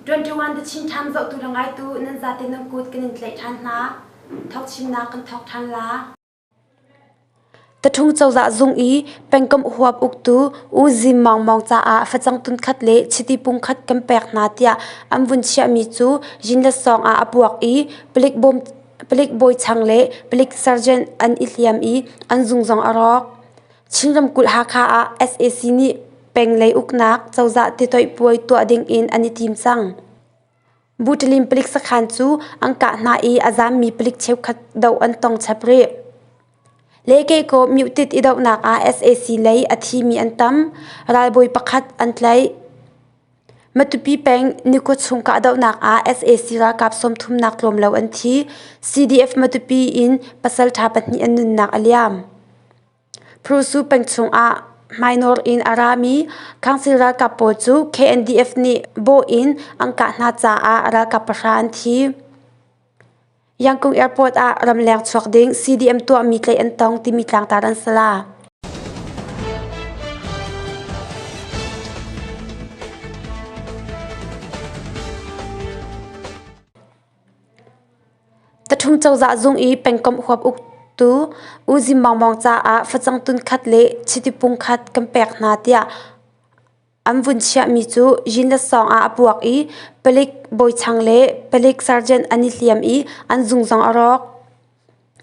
21 The Chin Times zohtu le ngaitu nan zate nan kut kan in tlaih ṭhan hna. Thawk chimnak kan thawk ṭhan la. Taṭhung cozah zung i pengkomh huap uktu U Zim Maung Maung caah facang tunkhat le chiti pungkhat kan pek hna tiah an vun chiahmi cu Yinlasawng ah a puak i palik bawm palik bawichang le palik sergeant an i hliam i an zung zong a rawk. Chin ramkulh Hakha ah sac nih penglei uknak cozah titoih puai tuah ding in an i tim cang. Buṭilin palik sakhan cu an kah hna i a zaammi palik cheukhat doh an tong chap rih. Lehkehkaw myotit i dohnak ah sac lei a thimi an tam. Ralbawi pakhat an tlaih. Matupi peng nikhua chung kahdohnak ah sac ralkap sawmthumnak tlawm lo an thi. CDF Matupi in pasalṭha pahnih an nunnak a liam. Prusu peng chungah hmainawr in a rami Council ralkap pawl cu KNDF nih bawh in an kah hna caah ralkap pahra an thi. Yangon Airport ah ramleng chuak ding CDM tuahmi tlaih an tong timi tlangtar an si la. Taṭhung cozah zung i pengkomh huap uktu U Zim Maung Maung caah facang tunkhat le chiti pungkhat kan pek hna tiah an vun chiahmi cu Yinlasawng ah a puak i palik bawichang le palik sergeant an i hliam i an zung zong a rawk.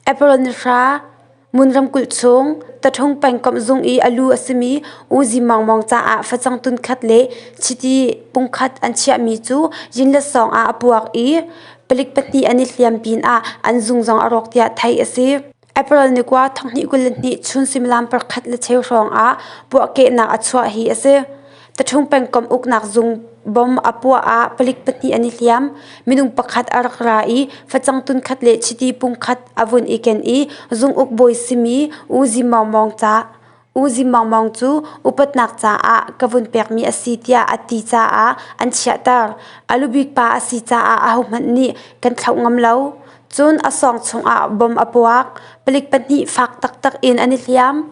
April ni hra, Mun ramkulh chung Taṭhung pengkomh zung i a lu a simi U Zim Maung Maung caah facang tunkhat le chiti pungkhat an chiahmi cu Yinlasawng ah a puak i palik pahnih an i hliam pinah an zung zong a rawk tiah theih a si. April ni kua thonghnih 22 chun suimilam pakhat le cheu hrawng ah puahkehnak a chuah hi a si. Taṭhung pengkomh uknak zung bom a puah ah palik pahnih an i hliam. Minung pakhat a rak ra i facang tunkhat le chiti pungkhat a vun i ken i zunguk bawi simi U Zim Maung Maung ca U Zim Maung Maung cu upatnak caah ka vun pekmi a si tiah a ti caah an chiahter. A lubik pa a si caah ahohmanh nih kan thlauh ngam lo. Cun a sawng chungah bom a puak. Palik pahnih fak taktak in an i hliam.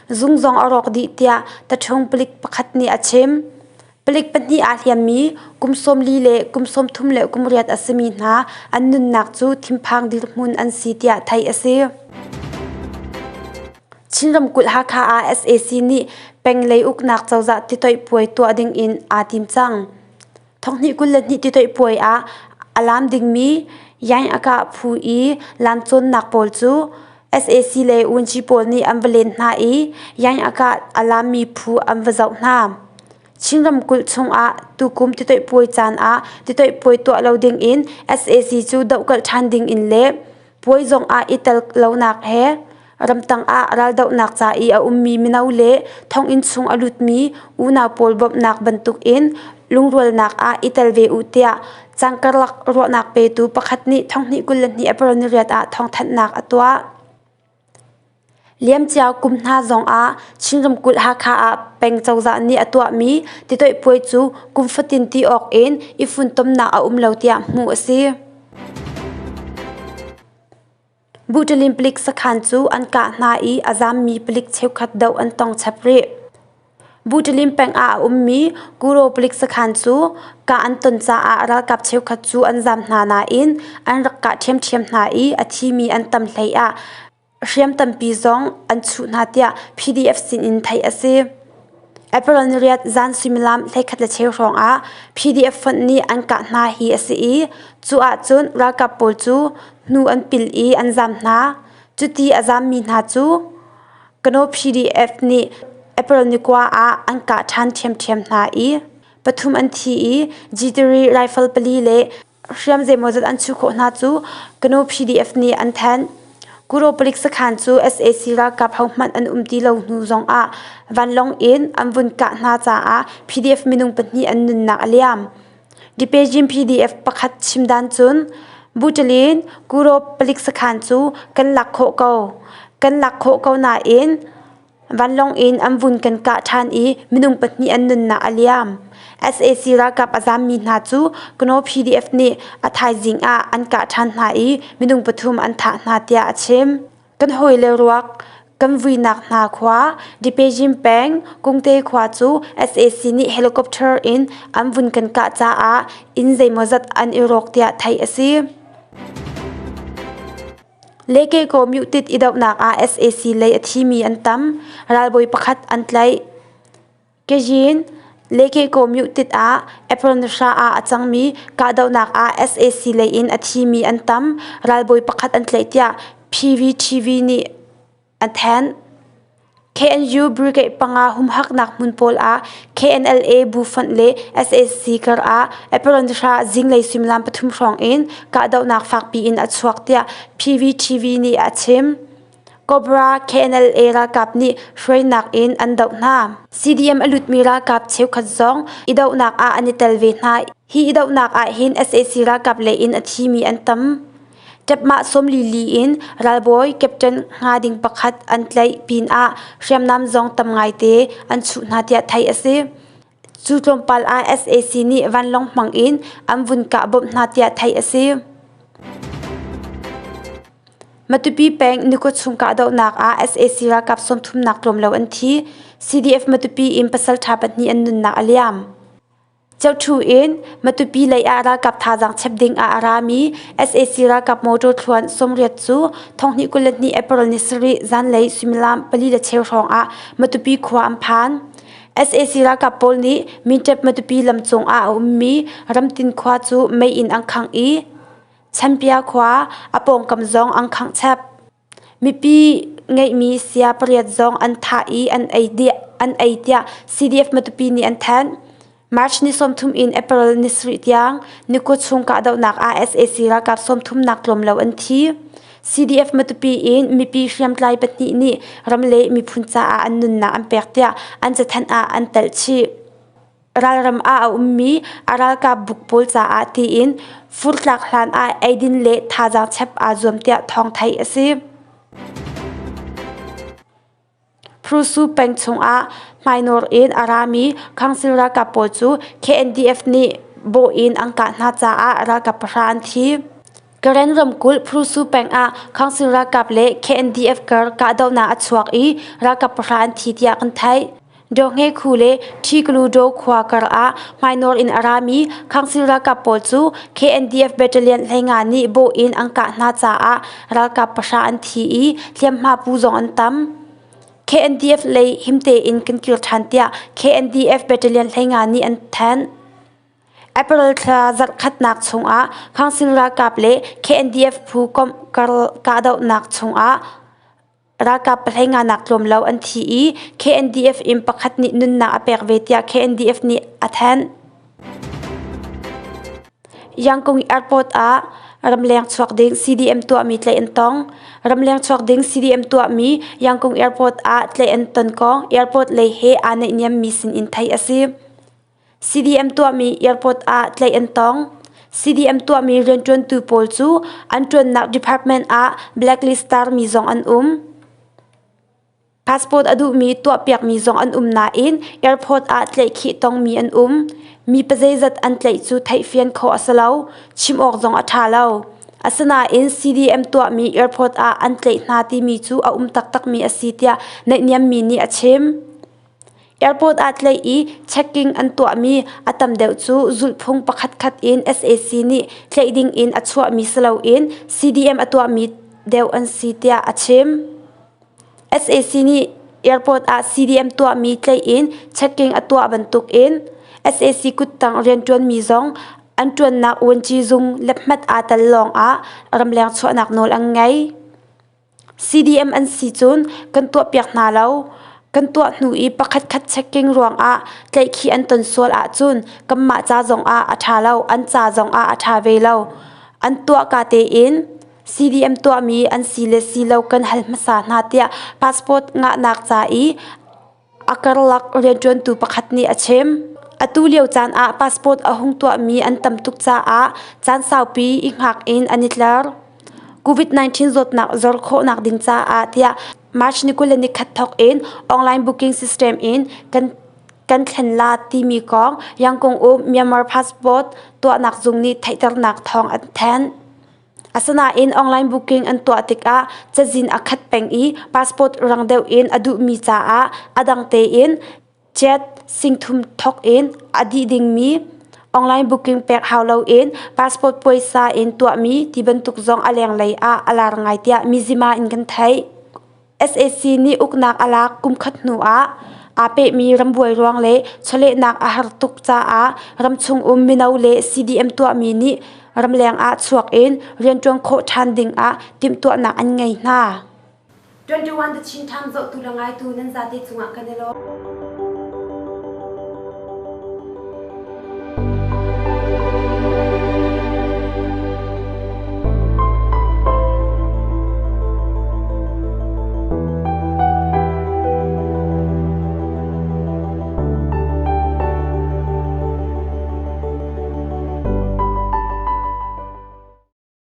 Zung zong a rawk dih tiah taṭhung palik pakhat nih a chim. Palik pahnih aa hliammi kum 40 le kum 30 le kum riat a simi hna an nunnak cu thinphang dirhmun an si tiah theih a si. Chin ramkulh Hakha ah sac nih penglei uknak cozah titoih puai tuah ding in aa tim cang. Thonghnih 22 titoih puai ah a laam dingmi Yaing a kah phu i laam cawnnak pawl cu sac le UNG pawl nih an va len hna i Yaing a kah a laammi phu an va zoh hna. Chin ramkulh chungah tukum titoih puai caan ah titoih puai tuah lo dingin sac cu dohkalh ṭhan dingin le puai zong ah i tel lonak he ramtang ah raldohnak ca i a ummi mino le thonginn chung a lutmi unau pawl bawmhnak bantukin lungrualnak ah i tel ve u tiah cangkarlak ruahnak petu pakhat nih thonghnih 22 April ni riat ah thawngthanhnak a tuah. Liamcia kum hna zongah Chin ramkulh Hakha ah peng cozah nih a tuahmi titoih puai cu kum fatin ti awk in i funtomnak a um lo tiah hmuh a si. Buṭilin palik sakhan cu an kah hna i a zaammi palik cheukhat doh an tong chap rih. Buṭilin peng ah a ummi Kuro palik sakhan cu kah an ton caah ralkap cheukhat cu an zaam hna nain an rak kah ṭhiamṭhiam hna i a thimi an tam hlei ah hriam tampi zong an chuh hna tiah PDF sinin theih a si. April ni riat zan suimilam 11 le cheu hrawng ah PDF fonh nih an kah hna hi a si i cu ahcun ralkap pawl cu hnu an pil i an zaam hna. Cuti a zaammi hna cu Kano PDF nih April ni kua ah an kah ṭhan ṭhiamṭhiam hna i pathum an thi i G3 rifle pali le hriam zeimawzat an chuh khawh hna cu Kano PDF nih an thanh. Kuro palik sakhan cu sac ralkap hohmanh an um ti lo hnu zongah vanlawng in an vun kah hna caah PDF minung pahnih an nunnak a liam. Dipejin PDF pakhat chim dan cun Butalin Kuro palik sakhan cu kan lak khawh ko. Kan lak khawh ko nain Vanlawng in an vun kan kah ṭhan i minung pahnih an nunnak a liam. Sac ralkap a zaammi hna cu Kano PDF nih a thaizing ah an kah ṭhan hna i minung pathum an thah hna tiah a chim. Kan hawile ruak. Kan vuinak hna khua, Dipejin peng, Kungte khua cu sac nih helicopter in an vun kan kah caah inn zeimawzat an i rawk tiah theih a si. Lekeko Myutit i dohnak ah sac lei a thimi an tam. Ralbawi pakhat an tlaih. Kazin Lekeko Myutit ah April ni hra ah a cangmi kahdohnak ah sac lei in a thimi an tam. Ralbawi pakhat an tlaih tiah PVTV nih a thanh. KNU Brigade panga humhaknak hmun pawl ah KNLA bu fonh le sac kar ah April ni hra zinglei suimilam pathum hrawng in kahdohnak fakpi in a chuak tiah PVTV nih a chim. Cobra KNLA ralkap nih hruainak in an doh hna. CDM a lutmi ralkap cheukhat zong i dohnak ah an i tel ve hna. Hi i dohnak ah hin sac ralkap lei in a thimi an tam. Ṭepmah sawmli li in ralbawi captain hnga ding pakhat an tlaih pinah hriamnam zong tam ngaite an chuh hna tiah theih a si. Cu tlawmpal ah sac nih vanlawng hmang in an vun kah bawmh hna tiah theih a si. Matupi peng nikua chung kahdohnak ah sac ralkap sawmthumnak tlawm lo an thi. CDF Matupi in pasalṭha pahnih an nunnak a liam. Ceuṭhu in Matupi lei ah ralkap thazaang chep ding ah a rami sac ralkap motor thluan 80 cu 2022 April ni sarih zanlei suimilam pali le cheu hrawng ah Matupi khua an phan. Sac ralkap pawl nih Mintep Matupi lam cung ah a ummi Ramtin khua cu mei in an khangh i Chanpia khua a pawngkam zong an khangh chap. Mipi ngeihmi sia pariat zong an thah i an ei tiah CDF Matupi nih an thanh. March ni 30 in April ni sarih tiang nikua chung kahdohnak ah sac ralkap 30 nak tlawm lo an thi. CDF Matupi in mipi hriamtlai pahnih nih ram le miphun caah an nunnak an pek tiah an cathanh ah an telh chih. Ralram ah a ummi a ralkap buk pawl caah tiin furtlak hlan ah eidin le thazaang chep aa zuam tiah thawng theih a si. Prusu peng chungah hmainawr in a rami council ralkap pawl cu KNDF nih bawh in an kah hna caah ralkap pahra an thi. Karen ramkulh Prusu peng ah council ralkap le KNDF kar kahdohnak a chuak i ralkap pahra an thi tiah kan theih. Dawhnge khu le Ṭhiklu khua kar ah hmainawr in a rami council ralkap pawl cu KNDF battalion 15 nih bawh in an kah hna caah ralkap pahra an thi i hliamhma pu zong an tam. KNDF lei him tein kan kir ṭhan tiah KNDF battalion 15 nih an thanh. April thla zarhkhatnak chungah council ralkap le KNDF phu komh kahdohnak chungah Ralkap pahlei nak tlawm lo an thi i KNDF in pakhat nih nunnak a pek ve tiah KNDF nih a thanh. Yangon Airport ah ramleng chuak ding CDM tuahmi tlaih an tong. Ramleng chuak ding CDM tuahmi Yangon Airport ah tlaih an ton kong airport lei he aa naihniammi sin in theih a si. CDM tuahmi airport ah tlaih an tong. CDM tuahmi rianṭuantu pawl cu an ṭuannak department ah blacklist tarmi zong an um. Passport a duhmi tuahpiakmi zong an um nain airport ah tlaihkhih tongmi an um. Mi pazeizat an tlaih cu theihfian khawh a si lo. Chim awk zong a ṭha lo. Asinain CDM tuahmi airport ah an tlaih hna timi cu a um taktakmi a si tiah naihniammi nih a chim. Airport ah tlaih i checking an tuahmi a tam deuh cu zulhphung pakhatkhat in sac nih tlaih ding in a chuahmi si loin CDM a tuahmi deuh an si tiah a chim. Sac nih airport ah CDM tuahmi tlaih in checking a tuah bantukin sac kuttang rianṭuanmi zong an ṭuannak vuanci zung lethmat aa tel lawngah ramleng chuahnak nawl an ngei. CDM an si cun kan tuahpiak hna lo. Kan tuah hnu i pakhatkhat checking ruangah tlaihkhih an ton sual ahcun kanmah ca zongah a ṭha lo, an ca zongah a ṭha ve lo. An tuahka tein CDM tuahmi an si le si lo kan hal hmasa hna tiah passport ngahnak ca i A karlak rianṭuantu pakhat nih a chim. Atu lio caan ah passport a hung tuahmi an tam tuk caah caan saupi i hngak in an i tlar. COVID-19 zawtnak zor khawhnak ding caah tiah March ni 21 thawk in online booking system in kan kan thlen la timi kong Yangon um Myanmar passport tuahnak zung nih theihternak thawng an thanh. Asinain online booking an tuah tikah cazin a khat peng i passport rang deuh in a duhmi caah a dang tein Jet 3000 thawk in a dih dingmi online booking pek hau loin passport puaisa in tuahmi ti bantuk zong a lenglei ah a lar ngai tiah Mizzima in kan theih. Sac nih uknak a lak kumkhat hnu ah aa pehmi rambuai ruang le chawlehnak a har tuk caah ramchung um mino le CDM tuahmi nih ramleng ah chuak in rianṭuan khawh ṭhan ding ah timhtuahnak an ngei hna. 21 The Chin Times zohtu le ngaitu nan zate cungah kan i lawm.